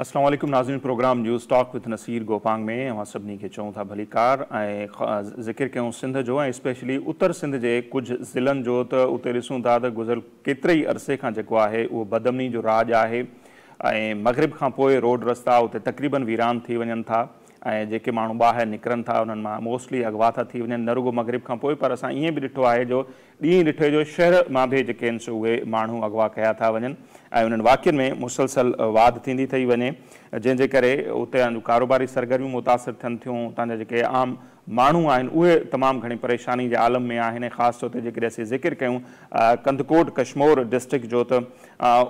السلام عليڪم ناظرين programme news talk with Naseer Gopang ۾ اوهان سڀني کي چئون ٿا ڀليڪار ۽ ذڪر ڪيون سنڌ جو ۽ اسپيشلي اتر سنڌ جي ڪجهه ضلعن جو ته اتي ڏسون ٿا ته گذريل ڪيتري ئي عرصي کان جيڪو آهي اهو بدامني جو راڄ آهي ۽ مغرب کان پوء روڊ رستا اتي تقريبن ويران ٿي وڃن ٿا ۽ جيڪي ماڻهو ٻاهر نڪرن ٿا انهن مان موسٽلي اغوا ٿا ٿي وڃن نه رڳو مغرب کان پوء پر اسان ائين به ڏٺو آهي جو ڏينهن ڏٺي جو شهر مان به جيڪي آهن سو اهي ماڻهو اغوا ڪيا ٿا وڃن ۽ انهن واقعن ۾ مسلسل واڌ ٿيندي ٿئي وڃي جنهن جي ڪري اتي جون ڪاروباري سرگرميون متاثر ٿين ٿيون اتان جا جيڪي عام ماڻهو آهن اهي تمام گهڻي پريشاني جي عالم ۾ آهن ۽ خاص طور تي جيڪڏهن اسين ذڪر ڪيون ڪنڌڪوٽ ڪشمور ڊسٽرڪٽ جو ته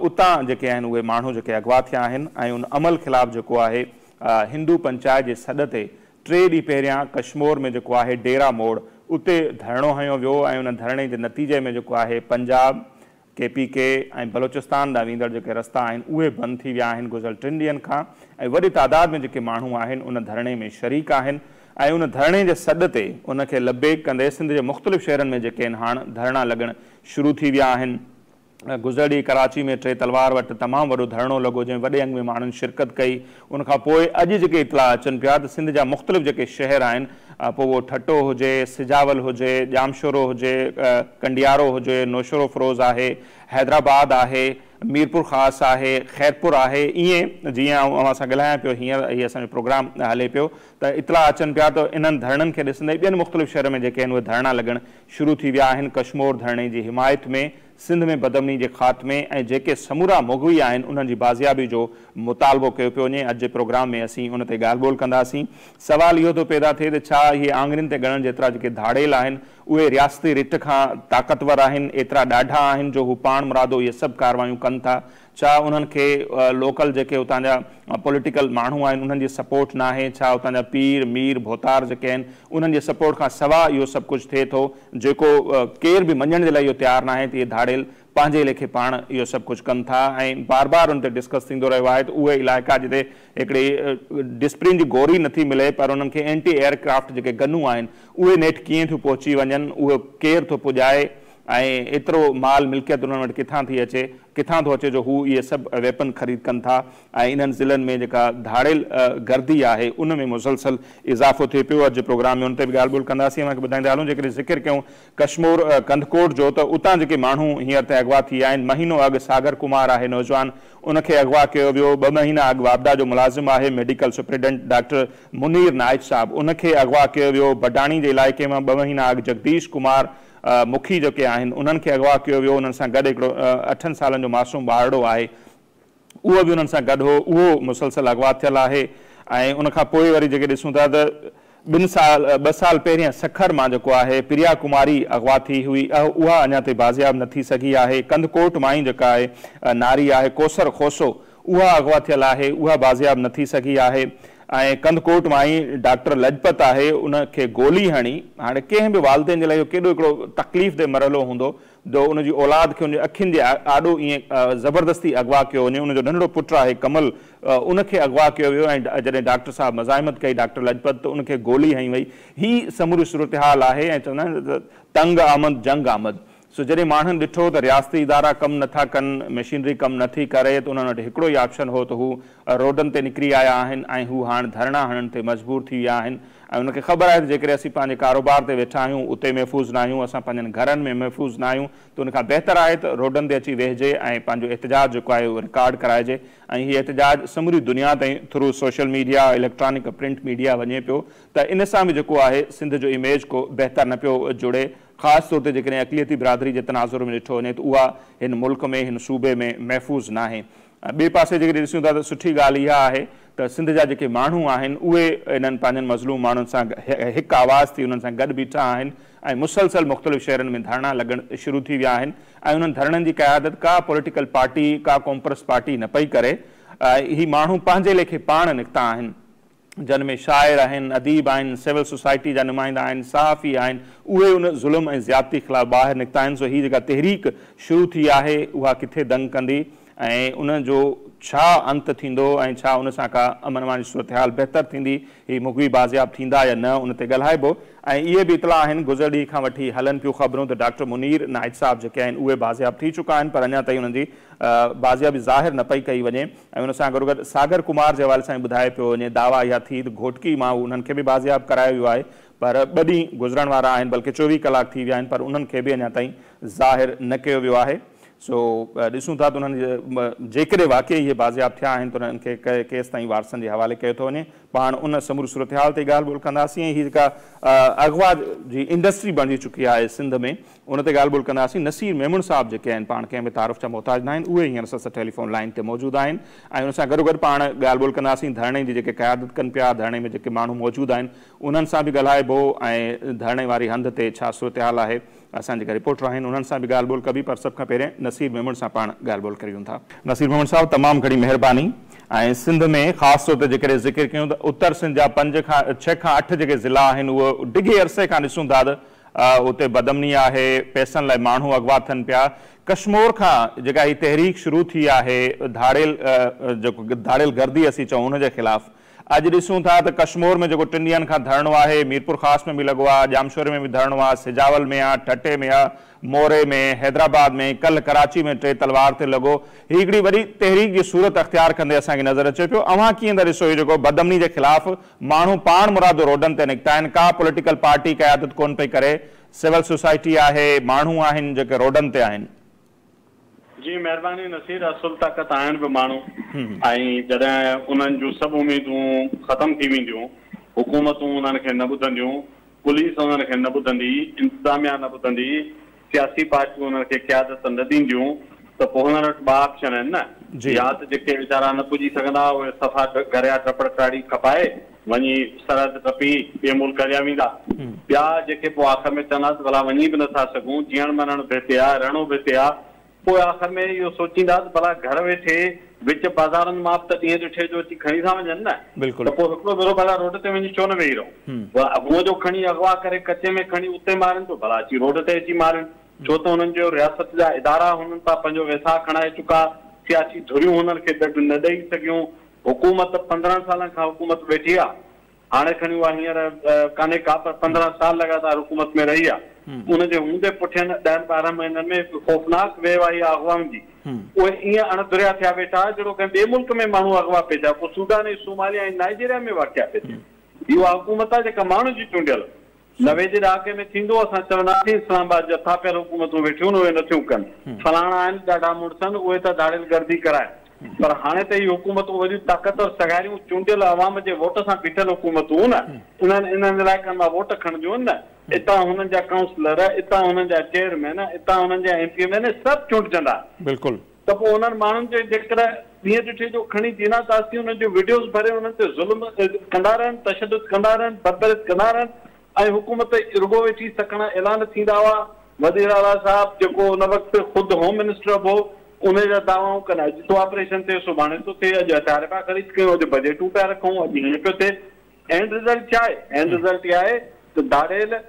اتان جيڪي آهن اهي ماڻهو جيڪي اغوا ٿيا آهن ۽ ان عمل خلاف جيڪو آهي هندو پنچائت جي سڏ تي ٽي ڏينهن پهريان ڪشمور ۾ جيڪو آهي ڊيرا موڙ اتي ڌرڻو هنيو ويو ۽ ان ڌرڻي جي نتيجي ۾ جيڪو آهي پنجاب، ڪي پي ڪي ۽ بلوچستان ڏانهن ويندڙ جيڪي رستا آهن اهي بند ٿي ويا آهن گذريل ٽن ڏينهن کان ۽ وڏي تعداد ۾ جيڪي ماڻهو آهن ان ڌرڻي ۾ شريڪ آهن ۽ ان ڌرڻي جي سڏ تي ان کي لبيڪ ڪندي سنڌ جي مختلف شهرن ۾ جيڪي آهن هاڻ ڌرڻا لڳڻ شروع ٿي ويا آهن. گذريل ڏينهن ڪراچي ۾ ٽي تلوار وٽ تمام وڏو ڌرڻو لڳو جنهن ۾ وڏي انگ ۾ ماڻهن شرڪت ڪئي ان کان پوء اڄ جيڪي اطلاع اچن پيا ته سنڌ جا مختلف جيڪي شهر آهن پوء اهو ٺٽو هجي، سجاول هجي، ڄامشورو هجي، ڪنڊيارو هجي، نوشهروفروز آهي، حيدرآباد آهي، ميرپورخاص آهي، خيرپور آهي ائين جيئن آئون اوهان سان ڳالهايان پيو هينئر هي اسان جو پروگرام هلي پيو ته اطلاع اچن پيا ته انهن ڌرڻن کي ڏسندي ٻين مختلف شهرن ۾ جيڪي آهن اهي ڌرڻا لڳڻ شروع ٿي ويا آهن ڪشمور ڌرڻي جي حمايت ۾ سنڌ ۾ بدامني جي خاتمي ۽ جيڪي سمورا مغوي آهن انهن جي بازيابي جو مطالبو ڪيو پيو وڃي اڄ جي پروگرام ۾ اسين ان تي ڳالهه ٻولهه ڪنداسين سوال اهو ٿو پيدا ٿئي ته ڇا اهي آڱرين تي ڳڻڻ جيترا جيڪي ڌاڙيل آهن اهي رياستي رٽ کان طاقتور آهن ايترا ڏاڍا آهن جو هو پاڻ مرادو اهي سڀ ڪاروايون ڪن ٿا ڇا انهن کي لوڪل جيڪي اتان جا پوليٽيڪل ماڻهو آهن انهن جي سپورٽ ناهي؟ ڇا اتان جا پير، مير، ڀوتار جيڪي آهن انهن جي سپورٽ کان سوا اهو سڀ ڪجهه ٿئي ٿو جيڪو ڪير به مڃڻ جي لاء اهو تيار ناهي ته اهي ڌاڙيل پنهنجي ليکي پاڻ اهو سڀ ڪجهه ڪن ٿا ۽ بار بار ان تي ڊسڪس ٿيندو رهيو آهي ته اهي علائقا جتي هڪڙي ڊسپرين جي گوري نٿي ملي پر انهن کي اينٽي ايئر ڪرافٽ جيڪي گنون آهن اهي نيٺ ڪيئن ٿيون پهچي وڃن اهو ڪير ٿو پڄائي ۽ ايترو مال ملڪيت انهن وٽ ڪٿان ٿي اچي، ڪٿان ٿو اچي جو هو اهي سڀ ويپن خريد ڪن ٿا ۽ انهن ضلعن ۾ جيڪا ڌاڙيل گردي آهي ان ۾ مسلسل اضافو ٿئي پيو. اڄ جي پروگرام ۾ ان تي به ڳالهه ٻولهه ڪنداسين. اوهان کي ٻڌائيندا هلون جيڪڏهن ذڪر ڪيون ڪشمور ڪنڌڪوٽ جو ته اتان جيڪي ماڻهو هينئر تائين اغوا ٿي ويا آهن، مهينو اڳ ساگر ڪمار آهي نوجوان ان کي اغوا ڪيو ويو، ٻه مهينا اڳ واپڊا جو ملازم آهي medical superintendent doctor Munir Naich صاحب ان کي اغوا ڪيو ويو، بڊاڻي جي علائقي مان ٻه مهينا اڳ جگديش ڪمار مکي جيڪي آهن انهن کي اغوا ڪيو ويو انهن سان گڏ هڪڙو اٺن سالن جو معصوم ٻارڙو آهي اهو به انهن سان گڏ هو اهو مسلسل اغوا ٿيل آهي ۽ ان کان پوء وري جيڪي ڏسون ٿا ته ٻن سال ٻه سال پهريان سکر مان جيڪو آهي پريا ڪماري اغوا ٿي هئي اها اڃا تائين بازياب نه ٿي سگهي آهي ڪنڌڪوٽ مان ئي جيڪا آهي ناري آهي ڪوثر کوسو اها اغوا ٿيل آهي اها بازياب نه ٿي سگهي آهي ۽ ڪنڌڪوٽ مان ئي ڊاڪٽر لجپت آهي ان کي گولي هڻي هاڻي ڪنهن به والدين جي لاء اهو ڪيڏو هڪڙو تڪليف ده مرحلو هوندو جو ان جي اولاد کي ان جي اکين جي آڏو ائين زبردستي اغوا ڪيو وڃي ان جو ننڍڙو پٽ آهي ڪمل ان کي اغوا ڪيو ويو ۽ جڏهن ڊاڪٽر صاحب مزاحمت ڪئي ڊاڪٽر لجپت ته ان کي گولي هنئي وئي هي سموري صورتحال آهي ۽ چوندا آهن ته تنگ آمد جنگ آمد سو جڏهن ماڻهن ڏٺو ته رياستي ادارا ڪم نه ٿا ڪن، مشينري ڪم نه ٿي ڪري ته انهن وٽ هڪڙو ئي آپشن هو ته هو روڊن تي نڪري آيا آهن ۽ هو هاڻ ڌرڻا هڻڻ تي مجبور ٿي ويا آهن ۽ انهن کي خبر آهي ته جيڪڏهن اسين پنهنجي ڪاروبار تي ويٺا آهيون اتي محفوظ ناهيون، اسان پنهنجن گهرن ۾ محفوظ ناهيون ته ان کان بهتر آهي ته روڊن تي اچي ويهجي ۽ پنهنجو احتجاج جيڪو آهي اهو رڪارڊ ڪرائجي ۽ هي احتجاج سموري دنيا تائين through social media, electronic print media وڃي پيو ته ان سان به جيڪو آهي سنڌ جو اميج ڪو بهتر نه پيو جڙي. خاص طور تي جيڪڏهن اقليتي برادري جي تناظر ۾ ڏٺو وڃي ته اها هن ملڪ ۾ هن صوبي ۾ محفوظ ناهي. ٻئي پاسي جيڪڏهن ڏسون ٿا ته سٺي ڳالهه اها آهي ته سنڌ جا جيڪي ماڻهو آهن اهي انهن پنهنجن مظلوم ماڻهن سان هڪ آواز ٿي انهن سان گڏ بيٺا آهن ۽ مسلسل مختلف شهرن ۾ ڌرڻا لڳڻ شروع ٿي ويا آهن ۽ انهن ڌرڻن جي قيادت ڪا پوليٽيڪل پارٽي ڪا قومپرست پارٽي نه پئي ڪري هي ماڻهو پنهنجي ليکي پاڻ نڪتا آهن. جن ۾ شاعر آهن، اديب آهن، سول سوسائٽي جا نمائندا آهن، صحافي آهن، اهي ان ظلم ۽ زيادتي خلاف ٻاهر نڪتا آهن، سو هي جيڪا تحريڪ شروع ٿي آهي اها ڪٿي دنگ ڪندي ۽ ان جو ڇا انت ٿيندو ۽ ڇا ان سان ڪا امن امان جي صورتحال بهتر ٿيندي، هي مغوي بازياب ٿيندا يا نه، ان تي ڳالهائبو. ۽ اهي به اطلاع آهن، گذريل ڏينهن کان وٺي هلن پيون خبرون ته ڊاڪٽر منير نائچ صاحب جيڪي آهن اهي بازياب ٿي چڪا آهن، پر اڃا تائين انهن جي بازيابي ظاهر نه پئي ڪئي وڃي. ۽ ان سان گڏوگڏ ساگر ڪمار جي حوالي سان ٻڌايو پيو وڃي، دعويٰ اها ٿي ته گهوٽڪي مان انهن کي به بازياب ڪرايو ويو آهي، پر 2 ڏينهن گذرڻ وارا آهن، بلڪه 24 ڪلاڪ ٿي ويا آهن، پر انهن کي به اڃا تائين ظاهر نه ڪيو ويو آهي. سو ڏسون ٿا ته انهن جيڪڏهن واقعي اهي بازياب ٿيا آهن ته انهن کي ڪيستائين وارثن جي حوالي ڪيو ٿو وڃي. پاڻ ان سموري صورتحال تي ڳالهه ٻولهه ڪنداسين ۽ هي جيڪا اغوا جي انڊسٽري بڻجي چڪي آهي سنڌ ۾ ان تي ڳالهه ٻولهه ڪنداسين. نصير ميمڻ صاحب جيڪي آهن پاڻ ڪنهن به تعارف جا محتاج نه آهن، اهي هينئر اسان ٽيليفون لائين تي موجود آهن ۽ ان سان گڏوگڏ پاڻ ڳالهه ٻولهه ڪنداسين. ڌرڻي جي جيڪي قيادت ڪن پيا، ڌرڻي ۾ جيڪي ماڻهو موجود آهن انهن سان به ڳالهائبو ۽ ڌرڻي واري هنڌ تي ڇا صورتحال آهي اسان جيڪا رپورٽر آهن انهن سان به ڳالهه ٻولهه ڪبي، پر سڀ کان پهرين نصير ميمڻ سان پاڻ ڳالهه ٻولهه ڪريون ٿا. نصير ميمڻ صاحب تمام گهڻي مهرباني. ۽ سنڌ ۾ خاص طور تي جيڪڏهن ذڪر ڪيون ته اتر سنڌ جا 5 کان 6 کان 8 جيڪي ضلعا آهن اهي ڊگهي عرصي کان ڏسون ٿا ته اتي بدامني آهي، پئسن لاء ماڻهو اغوا ٿين پيا. ڪشمور کان جيڪا هي تحريڪ شروع ٿي آهي ڌاڙيل جيڪو ڌاڙيل گردي اسين چئون ان جي خلاف، اڄ ڏسون ٿا ته ڪشمور ۾ جيڪو 3 ڏينهن کان ڌرڻو آهي، ميرپور خاص ۾ به لڳو آهي، ڄامشوري ۾ به ڌرڻو آهي، سجاول ۾ آهي، ٺٽي ۾ آهي، موري ۾ حيدرآباد ۾، ڪلهه ڪراچي ۾ 3 تلوار تي لڳو. هي هڪڙي وڏي تحريڪ جي صورت اختيار ڪندي اسان کي نظر اچي پيو. اوهان ڪيئن ٿا ڏسو هي جيڪو بدامني جي خلاف ماڻهو پاڻ مرادو روڊن تي نڪتا آهن، ڪا پوليٽيڪل پارٽي قيادت ڪونه پئي ڪري، سول سوسائٽي آهي، ماڻهو آهن جيڪي روڊن تي آهن. جي مهرباني نصير، اصل طاقت آهن به ماڻهو ۽ جڏهن انهن جون سڀ اميدون ختم ٿي وينديون، حڪومتون انهن کي نه ٻڌنديون، پوليس انهن کي نه ٻڌندي، انتظاميا نه ٻڌندي، سياسي پارٽيون انهن کي قيادت نه ڏينديون ته پوء هنن وٽ ٻه آپشن آهن نه، يا ته جيڪي ويچارا نه پڄي سگهندا اهي صفا گهريا ٽپڙ ٽاڙي کپائي وڃي سرحد ٽپي ٻئي ملڪ هليا ويندا. ٻيا جيڪي پوء آخر ۾ چوندا ته ڀلا وڃي به نٿا سگهون، جيئڻ مرڻ به هتي آ، رهڻو به هتي آ. پوء آخر ۾ اهو سوچيندا ته ڀلا گهر ويٺي وچ بازارن مان به ته ڏينهن ڏٺي جو اچي کڻي ٿا وڃن نه، ته پوء هڪڙو ڀيرو ڀلا روڊ تي وڃي ڇو نه ويهي رهون. هونء جو کڻي اغوا ڪري ڪچي ۾ کڻي اتي مارين ته ڀلا اچي روڊ تي اچي مارين. ڇو ته هنن جو رياست جا ادارا هنن تان پنهنجو ويساهه کڻائي چڪا، سياسي ڌريون هنن کي ڏڍ نه ڏئي سگهيون. حڪومت 15 سالن کان حڪومت ويٺي آ، هاڻي کڻي اها هينئر ڪانهي ڪا، پر 15 سال لڳاتار حڪومت ۾ رهي آ. ان جي هوندي پٺين 10 12 مهينن ۾ هڪ خوفناڪ ويو آئي آ اغوائن جي. اهي ائين اڻ ڌريا ٿيا ويٺا جهڙو ڪنهن ٻئي ملڪ ۾ ماڻهو اغوا پئي ٿيا، ڪو سوڊان ۽ صوماليا ۽ نائيجيريا ۾ واقعا پئي ٿيا. هي اها حڪومت آ جيڪا ماڻهن جي چونڊيل 90 جي ڏهاڪي ۾ ٿيندو، اسان چونداسين اسلام آباد جا ٿاڦيل حڪومتون ويٺيون آهن اهي نٿيون ڪن، فلاڻا آهن ڏاڍا مڙس آهن اهي ٿا ڌاڙيل گردي ڪرائن، پر هاڻي ته هي حڪومتون وڏيون طاقتور سگهاريون چونڊيل عوام جي ووٽ سان بيٺل حڪومتون نه انهن انهن علائقن مان ووٽ کڻنديون نه اتان هنن جا ڪائونسلر اتان هنن جا چيئرمين اتان هنن جا ايم پي ايم اين اي سڀ چونڊجندا. بلڪل. ته پوء انهن ماڻهن کي جيڪڏهن ڏينهن ڏٺي جو کڻي دينا تاسي انهن جون وڊيوز ڀري انهن تي ظلم ڪندا رهن، تشدد ڪندا رهن، بربريت ڪندا رهن ۽ حڪومت رڳو ويٺي سکڻا اعلان ٿيندا هئا، وزير اعليٰ صاحب جيڪو ان وقت خود هوم منسٽر به هو ان جا دعوائون ڪن اڄ ٿو آپريشن ٿئي سڀاڻي ٿو ٿئي، اڄ هٿيار پيا خريد ڪيون، اڄ بجيٽون پيا رکون، اڄ هيئن پيو ٿئي، اينڊ رزلٽ ڇا آهي؟ اينڊ رزلٽ اها آهي ته ڌاڙيل،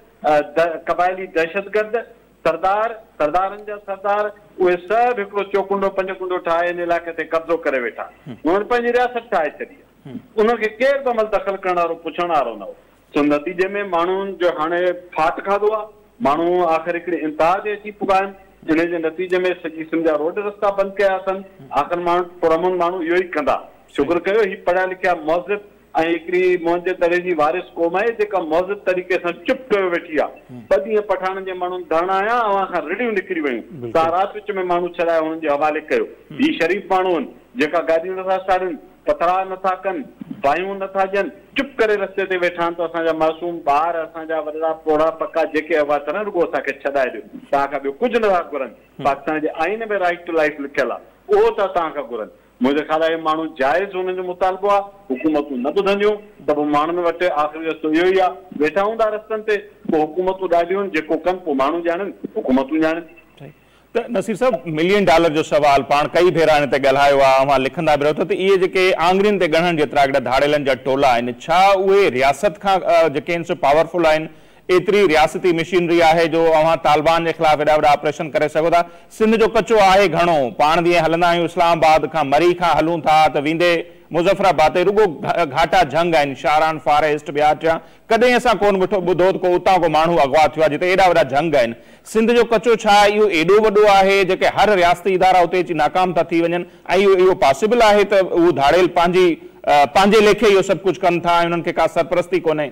قبائلي دهشتگرد، سردار، سردارن جا سردار، اهي سڀ هڪڙو چوڪنڊو پنجڪنڊو ٺاهي هن علائقي تي قبضو ڪري ويٺا. انهن پنهنجي رياست ٺاهي ڇڏي آهي. انهن کي ڪير به عمل دخل ڪرڻ وارو پڇڻ وارو نه هو. سو نتيجي ۾ ماڻهن جو هاڻي ڦاٽ کاڌو آهي. ماڻهو آخر هڪڙي انتها تي اچي پڳا آهن. انهي جي نتيجي ۾ سڄي سنڌ جا روڊ رستا بند ڪيا اٿن. آخر ماڻهو پرامن ماڻهو اهو ئي ڪندا. شڪر ڪيو هي پڙهيا لکيا مهذب ۽ هڪڙي موهن جي دڙي جي وارث قوم آهي جيڪا مهذب طريقي سان چپ ڪيو ويٺي آ. ٻه ڏينهن پٺاڻن جي ماڻهن ڌرڻا هنيا، اوهان کان رڙيون نڪري ويون. توهان رات وچ ۾ ماڻهو ڇڏائي هنن جي حوالي ڪيو. هي شريف ماڻهو آهن، جيڪا گاڏيون نٿا ساڙين، پٿراء نٿا ڪن، باهيون نٿا ڏين، چپ ڪري رستي تي ويٺا آهن ته اسان جا معصوم ٻار، اسان جا وڏڙا پوڙها پڪا جيڪي اغوا ٿيل آهن رڳو اسان کي ڇڏائي ڏيو. توهان کان ٻيو ڪجهه نٿا گهرن. پاڪستان جي آئين ۾ رائيٽ ٽو لائيف لکيل آ، اهو ٿا توهان کان گهرن. منهنجي خيال آهي ماڻهو جائز هنن جو مطالبو آهي، حڪومتون نه ٻڌنديون ته پوء ماڻهن وٽ آخري رستو اهو ئي آهي، ويٺا هوندا رستن تي، پوء حڪومتون ڏاڍيون آهن، جيڪو ڪن پوء ماڻهو ڄاڻن، حڪومتون ڄاڻن. صحيح ته نصير صاحب ملين ڊالر جو سوال پاڻ ڪئي ڀيرا ان تي ڳالهايو آهي، اوهان لکندا به رهو ٿا ته اهي جيڪي آڱرين تي ڳڻڻ جيترا هڪڙا ڌاڙيلن جا ٽولا آهن ڇا اهي رياست کان جيڪي آهن سو پاورفل آهن، ايتري رياستي مشينري آهي جو اوهان طالبان جي خلاف ايڏا وڏا آپريشن ڪري سگهو ٿا. سنڌ جو ڪچو آهي گهڻو، پاڻ جيئن هلندا آهيون اسلام آباد کان مري کان هلون ٿا ته ويندي مظفر آباد تائين رڳو گهاٽا جهنگ آهن، شاران فاريسٽ ٻيا ٽيا، ڪڏهن اسان ڪونه ڏٺو ٻڌو ته ڪو اتان ڪو ماڻهو اغوا ٿيو آهي جتي ايڏا وڏا جهنگ آهن. سنڌ جو ڪچو ڇا اهو ايڏو وڏو آهي جيڪي هر رياستي ادارا اتي اچي ناڪام ٿا ٿي وڃن ۽ اهو اهو پاسيبل آهي ته اهو ڌاڙيل پنهنجي پنهنجي ليکي اهو سڀ ڪجهه ڪن ٿا ۽ انهن کي ڪا سرپرستي ڪونهي؟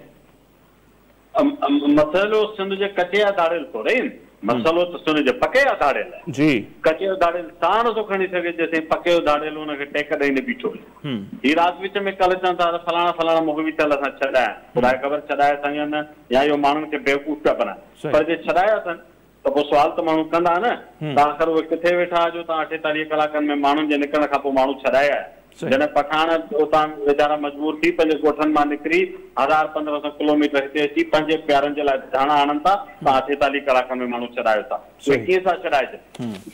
مسئلو سنڌ جي ڪچي جا ڌاڙيل ٿوري آهن، مسئلو ته سنڌ جي پڪي جا ڌاڙيل آهن. جي. ڪچي جو ڌاڙيل ساهه نٿو کڻي سگهي جيسين پڪي جو ڌاڙيل ان کي ٽيڪ ڏئي نه بيٺو هجي. هي رات وچ ۾ ڪلهه چون ٿا ته فلاڻا فلاڻا مغوي ٿيل اسان ڇڏايا آهن. خدا کي خبر ڇڏايا اٿن يا نه يا اهو ماڻهن کي بيوقوف پيا بنائن. پر جي ڇڏايا اٿن ته پوء سوال ته ماڻهو ڪندا نه ته آخر اهي ڪٿي ويٺا جو توهان 48 ڪلاڪن ۾ ماڻهن جي نڪرڻ کان پوء ماڻهو ڇڏائي آيا. جڏهن پٺاڻ اتان ويچارا مجبور ٿي پنهنجي ڳوٺن مان نڪري 1000 1500 ڪلوميٽر هتي اچي پنهنجي پيارن جي لاء ڌرڻا هڻن ٿا، توهان 48 ڪلاڪن ۾ ماڻهو ڇڏايو ٿا. اهي ڪيئن ٿا ڇڏائجن؟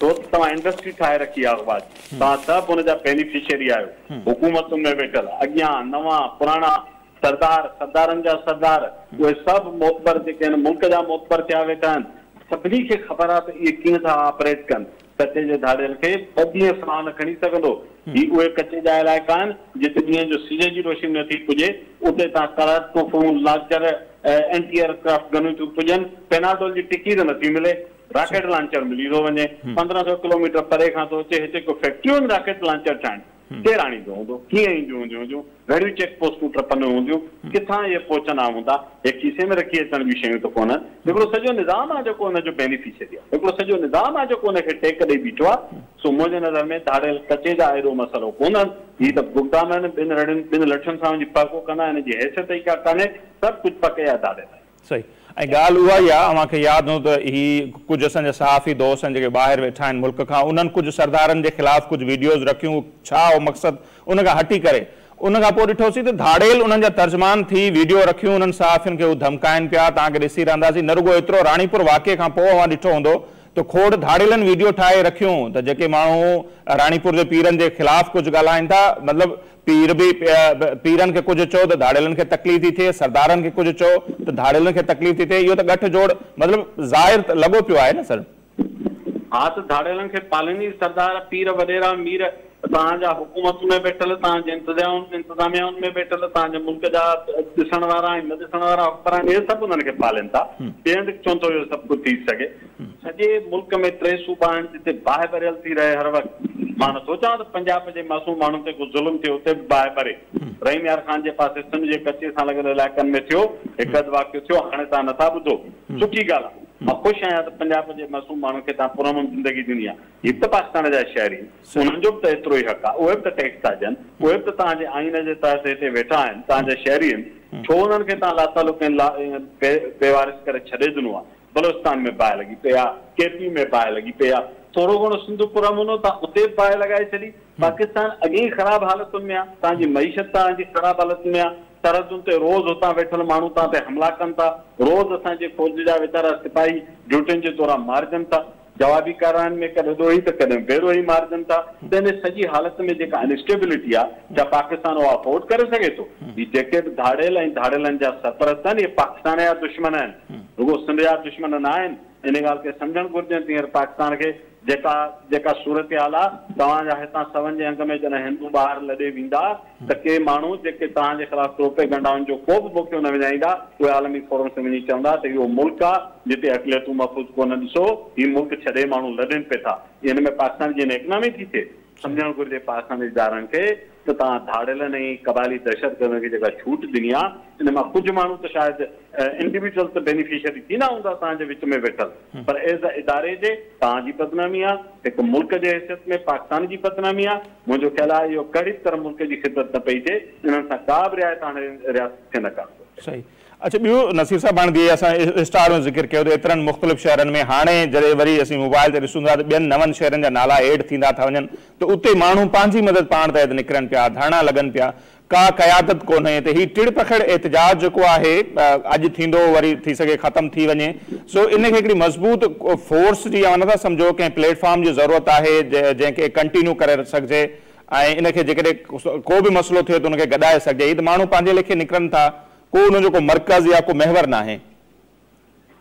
ڇو ته توهان انڊسٽري ٺاهي رکي آهي اغوا جي. توهان سڀ ان جا بينيفشري آهيو. حڪومتن ۾ ويٺل اڳيان، نوان، پراڻا، سردار، سردارن جا سردار، اهي سڀ معتبر جيڪي هن ملڪ جا معتبر ٿيا ويٺا آهن، سڀني کي خبر آهي ته اهي ڪيئن ٿا آپريٽ ڪن. ڪچي جي ڌاڙيل کي 2 ڏينهن ساهه نه کڻي سگهندو. هي اهي ڪچي جا علائقا آهن، جتي ڏينهن جو سج جي روشني نٿي پڄي، اتي تان ڪراٽ توفون، لانچر، اينٽي ايئرڪرافٽ گنون ٿيون پڄن، پيناڊول جي ٽڪي ته نٿي ملي، راڪيٽ لانچر ملي ٿو وڃي، 1500 ڪلوميٽر پري کان ٿو اچي، هتي ڪو فيڪٽريون آهن راڪيٽ لانچر ٺاهڻ؟ ڪير آڻيندو هوندو؟ ڪيئن اينديون هونديون هونديون؟ گهڻيون چيڪ پوسٽون ٽپنديون هونديون؟ ڪٿان اهي پهچندا هوندا؟ هي کيسي ۾ رکي اچڻ جون شيون ته ڪونهن. هڪڙو سڄو نظام آهي جيڪو ان جو بينيفشري آهي. هڪڙو سڄو نظام آهي جيڪو ان کي ٽيڪ ڏئي بيٺو آهي. سو منهنجي نظر ۾ ڌاڙيل ڪچي جا ايڏو مسئلو ڪونهن. هي ته بگدان آهن، ٻن رڙين، ٻن لٺين سان وڃي پهڪو ڪندا، هن جي حيثيت ئي ڪا ڪانهي. سڀ ڪجهه پڪي جا ڌاڙيل آهن. صحيح ۽ ڳالهه اها ئي آهي اوهان کي ياد هوندو ته هي ڪجهه اسان جا صحافي دوست آهن جيڪي ٻاهر ويٺا آهن ملڪ کان انهن ڪجهه سردارن جي خلاف ڪجهه ويڊيوز رکيون ڇا هو مقصد ان کان هٽي ڪري ان کان پوء ڏٺوسين ته ڌاڙيل انهن جا ترجمان ٿي ويڊيو رکيون انهن صحافين کي هو ڌمڪائن پيا توهان کي ڏسي رهنداسين نه رڳو ايترو راڻيپور واقعي کان پوء اوهان ڏٺو هوندو ته کوڙ ڌاڙيلن ويڊيو ٺاهي رکيون ته جيڪي ماڻهو راڻيپور جي پيرن جي خلاف ڪجهه ڳالهائين ٿا مطلب پير به پيرن کي ڪجهه چئو ته ڌاڙيلن کي تڪليف ٿي ٿئي، سردارن کي ڪجهه چئو ته ڌاڙيلن کي تڪليف ٿي ٿئي، اهو ته ڳٺ جوڙ مطلب ظاهر ته لڳو پيو آهي نه سر. ها ته ڌاڙيلن کي پالين ئي سردار، پير، وڏيرا، مير، توهان جا حڪومتن ۾ ويٺل، توهان جي انتظاميائن ۾ ويٺل، توهان جي ملڪ جا ڏسڻ وارا ۽ نه ڏسڻ وارا حڪمران اهي سڀ انهن کي پالين ٿا. ٻئي هنڌ ڇو ٿو اهو سڀ ڪجهه ٿي سگهي؟ سڄي ملڪ ۾ 3 صوبا آهن جتي باهه ٻريل ٿي رهي هر وقت. مان نٿو چوان ته پنجاب جي معصوم ماڻهن تي ڪو ظلم ٿيو اتي به باهه ٻري. رحيم يار خان جي پاسي سنڌ جي ڪچي سان لڳل علائقن ۾ ٿيو هڪ اڌ واقعو ٿيو هاڻي توهان نٿا ٻڌو. سٺي ڳالهه آهي. مان خوش آهيان ته پنجاب جي معصوم ماڻهن کي توهان پرامن زندگي ڏني آهي. هي به ته پاڪستان جا شهري آهن. انهن جو به ته ايترو ئي حق آهي. اهي به ته ٽيڪس ٿا ڏين. اهي به ته توهان جي آئين جي تحت هتي ويٺا آهن. توهان جا شهري آهن. ڇو انهن کي توهان لاتعلق ۽ بيوارث ڪري ڇڏي ڏنو آهي. بلوچستان ۾ باهه لڳي پئي آ، ڪي پي ۾ باهه لڳي پئي آ، ٿورو گهڻو سنڌ پرامن هو تان اتي به باهه لڳائي ڇڏي، پاڪستان اڳي ئي خراب حالتن ۾ آ، تان جي معيشت تان جي خراب حالتن ۾ آ، سرحدن تي روز هتان ويٺل ماڻهو تان تي حملا ڪن ٿا، روز اسان جي فوج جا ويچارا سپاهي ڊيوٽين جي دوران مارجن ٿا، جوابي ڪاررواين ۾ ڪڏهن ڏوهي ته ڪڏهن بي ڏوهي مارجن ٿا ته ان سڄي حالت ۾ جيڪا انسٽيبلٽي آ ڇا پاڪستان اها افورڊ ڪري سگهي ٿو؟ هي جيڪي به ڌاڙيل ۽ ڌاڙيلن جا سرپرست آهن اهي پاڪستان جا دشمن آهن رڳو سنڌ جا دشمن نه آهن ان ڳالهه کي سمجهڻ گهرجي ته هينئر پاڪستان کي جيڪا جيڪا صورتحال آ توهان جا هتان سون جي انگ ۾ جڏهن هندو ٻاهر لڏي ويندا ته ڪي ماڻهو جيڪي توهان جي خلاف پروپيگنڊائن جو ڪو به موقعو نه وڃائيندا، اهي عالمي فورمز تي وڃي چوندا ته اهو ملڪ آ جتي اقليتون محفوظ ڪونهن ڏسو هي ملڪ ڇڏي ماڻهو لڏن پئي ٿا ان ۾ پاڪستان جي نيڪنامي ٿي ٿئي. سمجهڻ گهرجي پاڪستان جي ادارن کي ته توهان ڌاڙيلن ۽ قبائلي دهشتگردن کي جيڪا ڇوٽ ڏني آ ان مان ڪجهه ماڻهو ته شايد انڊيويجوئل ته بينيفشري ٿيندا هوندا توهان جي وچ ۾ ويٺل پر ايز ا اداري جي توهان جي بدنامي آ هڪ ملڪ جي حيثيت ۾ پاڪستان جي بدنامي آ. منهنجو خيال آهي اهو ڪهڙي به طرح ملڪ جي خدمت نه پئي ٿئي، انهن سان ڪا به رعايت هاڻي رياست کي نه ڪرڻ گهرجي. صحيح. اڇا ٻيو نصير صاحب هاڻي جيئن اسان اسٽارٽ ۾ ذڪر ڪيو ته ايترن مختلف شهرن ۾ هاڻي جڏهن وري اسين موبائل تي ڏسون ٿا ته ٻين نون شهرن جا نالا ايڊ ٿيندا ٿا وڃن ته اتي ماڻهو پنهنجي مدد پاڻ تحت نڪرن پيا ڌرڻا لڳن پيا ڪا قيادت ڪونهي ته هي ٽڙ پکڙ احتجاج جيڪو آهي اڄ ٿيندو وري ٿي سگهي ختم ٿي وڃي سو ان کي هڪڙي مضبوط فورس جي اوهان نٿا سمجهو ڪنهن پليٽ فارم جي ضرورت آهي جنهن کي ڪنٽينيو ڪري سگهجي ۽ ان کي جيڪڏهن ڪو به مسئلو ٿئي ته ان کي گڏائي سگهجي هي ته ماڻهو پنهنجي ليکي نڪرن ٿا ڪو ان جو ڪو مرڪز يا ڪو محور ناهي.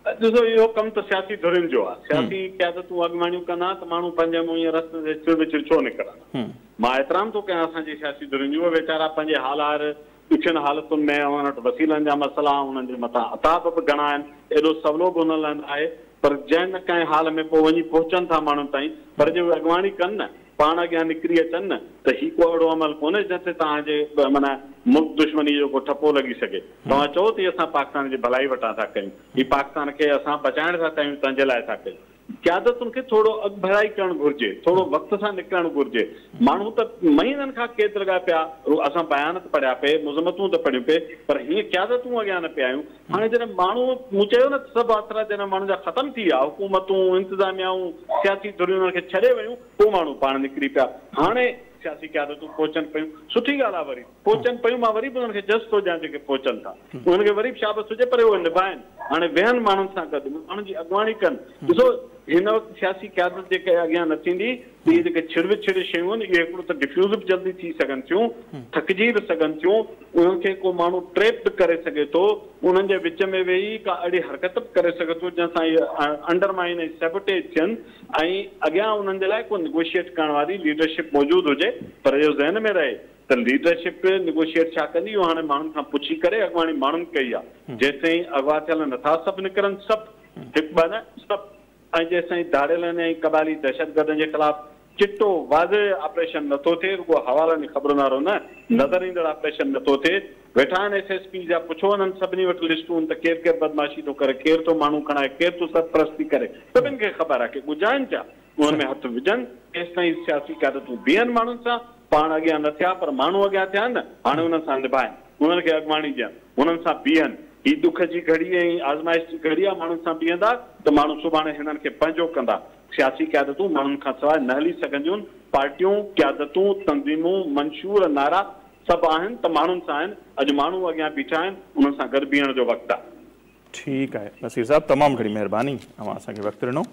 ڏسو اهو ڪم ته سياسي ڌرين جو آهي. سياسي قيادتون اڳواڻيون ڪندا ته ماڻهو پنهنجي منهن ائين رستي تي چڙ وچڙ ڇو نڪرندا؟ مان احترام ٿو ڪيان اسان جي سياسي ڌرين جو، اهي ويچارا پنهنجي حال آهر ڏکين حالتن ۾ انهن وٽ وسيلن جا مسئلا، انهن جي مٿان عتاب به گهڻا آهن، ايڏو سولو به انهن لاء نه آهي، پر جنهن نه ڪنهن حال ۾ پوء وڃي پهچن ٿا ماڻهن تائين، پر جي اهي اڳواڻي ڪن نه، پاڻ اڳيان نڪري اچن نه ته هي ڪو اهڙو عمل ڪونهي جنهن تي توهان جي معنيٰ ملڪ دشمني جو ڪو ٺپو لڳي سگهي. توهان چئو ته هي اسان پاڪستان جي ڀلائي وٽان ٿا ڪيون، هي پاڪستان کي اسان بچائڻ ٿا چاهيون تنهن جي لاء ٿا ڪيون. قيادتن کي ٿورو اڳڀرائي ڪرڻ گهرجي، ٿورو وقت سان نڪرڻ گهرجي. ماڻهو ته مهينن کان قيد لڳا پيا، اسان بيان ته پڙهيا پئي، مذمتون ته پڙهيون پئي، پر هيئن قيادتون اڳيان نه پئي آيون. هاڻي جڏهن ماڻهو، مون چيو نه ته سڀ آسرا جڏهن ماڻهن جا ختم ٿي ويا، حڪومتون، انتظاميائون، سياسي ڌريون انهن کي ڇڏي ويون، پوء ماڻهو پاڻ نڪري پيا. هاڻي سياسي قيادتون پهچن پيون، سٺي ڳالهه آهي، وري پهچن پيون، مان وري به انهن کي جس ٿو ڏيان جيڪي پهچن ٿا، انهن کي وري به شابس هجي، پر اهي نڀائن، هاڻي ويهن ماڻهن سان گڏ، ماڻهن جي اڳواڻي ڪن. ڏسو هن وقت سياسي قيادت جيڪا اڳيان نه ٿيندي ته اهي جيڪي ڇڙ وڇڙ شيون آهن، اهي هڪڙو ته ڊفيوز به جلدي ٿي سگهن ٿيون، ٿڪجي به سگهن ٿيون، انهن کي ڪو ماڻهو ٽريپ به ڪري سگهي ٿو، انهن جي وچ ۾ ويهي ڪا اهڙي حرڪت به ڪري سگهي ٿو جنهن سان اهي انڊرمائن ۽ سيبوٽيج ٿين ۽ اڳيان انهن جي لاء ڪو نيگوشيئيٽ ڪرڻ واري ليڊرشپ موجود هجي. پر اهو ذهن ۾ رهي ته ليڊرشپ نيگوشيئيٽ ڇا ڪندي، اهو هاڻي ماڻهن کان پڇي ڪري اڳواڻي ماڻهن ڪئي آهي. جيستائين اغوا ٿيل نٿا سڀ نڪرن، سڀ، هڪ ٻه نه، سڀ، ۽ جيستائين ڌاڙيلن ۽ قبائلي دهشتگردن جي خلاف چٽو واضح آپريشن نٿو ٿئي، رڳو حوالن ۽ خبرن وارو نه، نظر ايندڙ آپريشن نٿو ٿئي، ويٺا آهن ايس ايس پيز جا، پڇو انهن سڀني وٽ لسٽون آهن ته ڪير ڪير بدمعاشي ٿو ڪري، ڪير ٿو ماڻهو کڻائي، ڪير ٿو سرپرستي ڪري، سڀن کي خبر آهي، ڪي ڳجها آهن ڇا؟ انهن ۾ هٿ وجهن، تيستائين سياسي قيادتون بيهن ماڻهن سان، پاڻ اڳيان نه ٿيا پر ماڻهو اڳيان ٿيا آهن نه، هاڻي انهن سان نڀائن، انهن کي اڳواڻي ڏين، انهن سان بيهن، هي ڏک جي گهڙي ۽ آزمائش جي گهڙي آهي، ماڻهن سان بيهندا ته ماڻهو سڀاڻي هنن کي پنهنجو ڪندا، سياسي قيادتون ماڻهن کان سواء نه هلي سگهنديون، پارٽيون، قيادتون، تنظيمون، منشور، نعرا سڀ آهن ته ماڻهن سان آهن، اڄ ماڻهو اڳيان بيٺا آهن، انهن سان گڏ بيهڻ جو وقت آهي. ٺيڪ آهي نصير صاحب تمام گهڻي مهرباني اوهان اسان کي وقت ڏنو.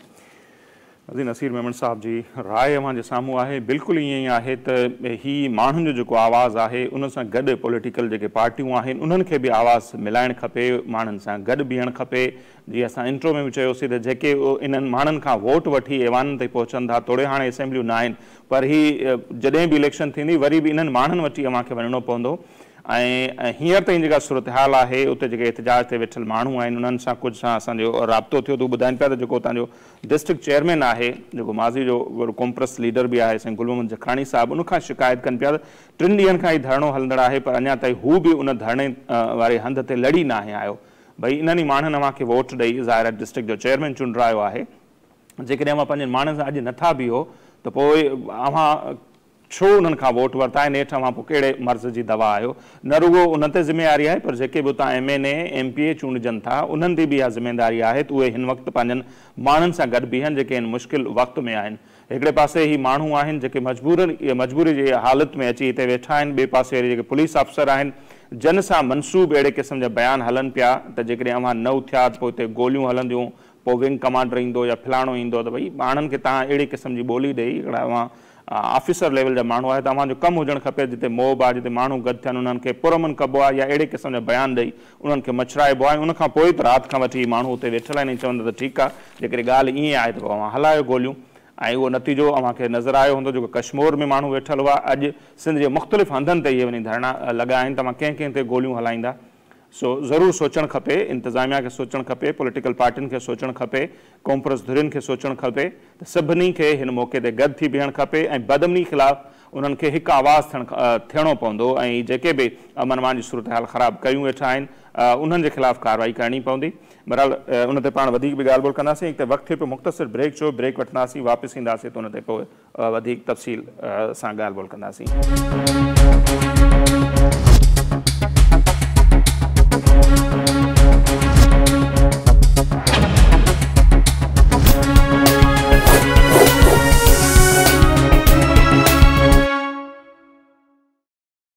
ناظرين نصير ميمڻ صاحب جي راء اوهان جي سامهون آهي بلڪل ائين ئي آهي ته هي ماڻهن جو جيڪو آواز آهي ان سان گڏ پوليٽيڪل جيڪي پارٽيون آهن انهن کي به آواز ملائڻ کپي ماڻهن سان گڏ بيهڻ کپي جيئن اسان انٽرو ۾ به چيوسين ته جيڪي انهن ماڻهن کان ووٽ وٺي ايوانن تائين پهچن ٿا توڙي هاڻي اسيمبليون نه آهن پر هي جڏهن به اليڪشن ٿيندي وري به انهن ماڻهن وٽ ئي اوهان کي وڃڻو پوندو ۽ هينئر تائين جيڪا صورتحال آهي اتي جيڪي احتجاج تي ويٺل ماڻهو آهن انهن سان ڪجهه سان اسان جو رابطو ٿيو ته هو ٻڌائين پيا ته جيڪو اتان جو ڊسٽرڪٽ چيئرمين آهي جيڪو ماضي جو وڏو قومپرست ليڊر به آهي سائين گل محمد جکراڻي صاحب ان کان شڪايت ڪن پيا ته ٽن ڏينهن کان هي ڌرڻو هلندڙ آهي پر اڃا تائين هو به ان ڌرڻي واري هنڌ تي لڙي ناهي آيو ڀئي انهن ئي ماڻهن اوهان کي ووٽ ڏئي ظاهر آهي ڊسٽرڪٽ جو چيئرمين چونڊرايو آهي جيڪڏهن اوهان پنهنجن ماڻهن سان اڄ نٿا بيهو ته پوء اوهان ڇو انهن کان ووٽ ورتا ۽ نيٺ اوهان پوء ڪهڙي مرض جي دوا آهيو؟ نه رڳو انهن تي ذميواري آهي پر جيڪي به اتان M N A, M P A چونڊجن ٿا انهن تي به اها ذميداري آهي ته اهي هن وقت پنهنجن ماڻهن سان گڏ بيهن جيڪي هن مشڪل وقت ۾ آهن. هڪڙي پاسي هي ماڻهو آهن جيڪي مجبورن مجبوري جي حالت ۾ اچي هتي ويٺا آهن ٻئي پاسي وري جيڪي پوليس آفيسر آهن جن سان منسوب اهڙي قسم جا بيان هلن پيا ته جيڪڏهن اوهان نه اٿيا ته پوء هتي گوليون هلنديون پوء ونگ ڪمانڊر ايندو يا فلاڻو ايندو ته ڀئي ماڻهن کي توهان اهڙي قسم جي ٻولي ڏئي هڪڙا اوهان آفيسر ليول جا ماڻهو آهيو ته اوهان جو ڪم هجڻ کپي جتي موب آهي جتي ماڻهو گڏ ٿين انهن کي پرامن ڪبو آهي يا اهڙي قسم جا بيان ڏئي انهن کي مڇرائبو آهي ان کان پوء ته رات کان وٺي هي ماڻهو اتي ويٺل آهن ۽ چون ٿا ته ٺيڪ آهي جيڪڏهن ڳالهه ائين آهي ته پوء اوهان هلايو گوليون ۽ اهو نتيجو اوهان کي نظر آيو هوندو جيڪو ڪشمور ۾ ماڻهو ويٺل هئا اڄ سنڌ جي مختلف هنڌن تي اهي وڃي ڌرڻا لڳا آهن توهان ڪنهن ڪنهن تي گوليون هلائيندا سو ضرور سوچڻ کپي، انتظاميا کي سوچڻ کپي، پوليٽيڪل پارٽين کي سوچڻ کپي، قومپرست ڌرين کي سوچڻ کپي ته سڀني کي هن موقعي تي گڏ ٿي بيهڻ کپي ۽ بدامني خلاف انهن کي هڪ آواز ٿيڻ ٿيڻو پوندو ۽ جيڪي به امن امان جي صورتحال خراب ڪيون ويٺا آهن انهن جي خلاف ڪارروائي ڪرڻي پوندي. بهرحال ان تي پاڻ وڌيڪ به ڳالهه ٻولهه ڪنداسين. هتي وقت ٿيو پيو مختصر بريڪ جو، بريڪ وٺنداسين واپس اينداسين ته ان تي پوء وڌيڪ تفصيل سان ڳالهه ٻولهه ڪنداسين.